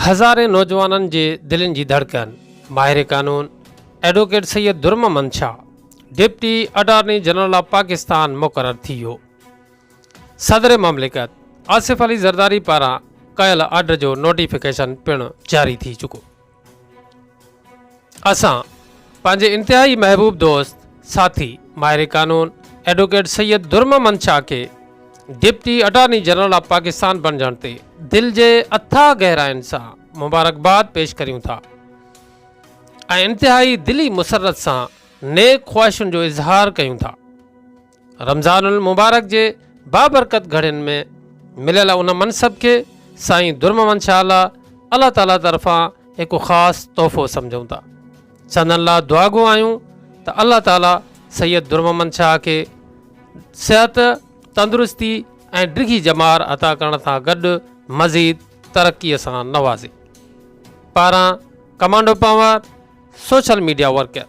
هزارين نوجوانن جي دلين جي ڌڙڪن ماهر قانون advocate Syed Dur Muhammad Shah deputy attorney general of Pakistan مقرر ٿي ويو. صدر مملڪت آصف علي زرداري پاران ڪيل آرڊر جو نوٽيفڪيشن پڻ جاري ٿي چڪو. اسان پنهنجي انتهائي محبوب دوست ساٿي ماهر قانون ايڊووڪيٽ سيد درمحمد شاهه کي deputy attorney general of Pakistan بڻجڻ تي دل جي اٿاهه گهراين سان مبارڪباد پيش ڪريون ٿا ۽ انتهائي دلي مسرت سان نيڪ خواهشن جو اظهار ڪيون ٿا. رمضان المبارڪ جي بابرڪت گهڙين ۾ مليل ان منصب کي سائين درمحمد شاهه لاء الله تعاليٰ طرفان هڪ خاص تحفو سمجهون ٿا. سندن لاء دعاگو آهيون ته الله تعاليٰ سيد درمحمد شاهه کي صحت، تندرستي ۽ ڊگهي ڄمار عطا ڪرڻ سان گڏ مزيد ترقيء سان نوازي. پاران commando Panhwar, social media worker.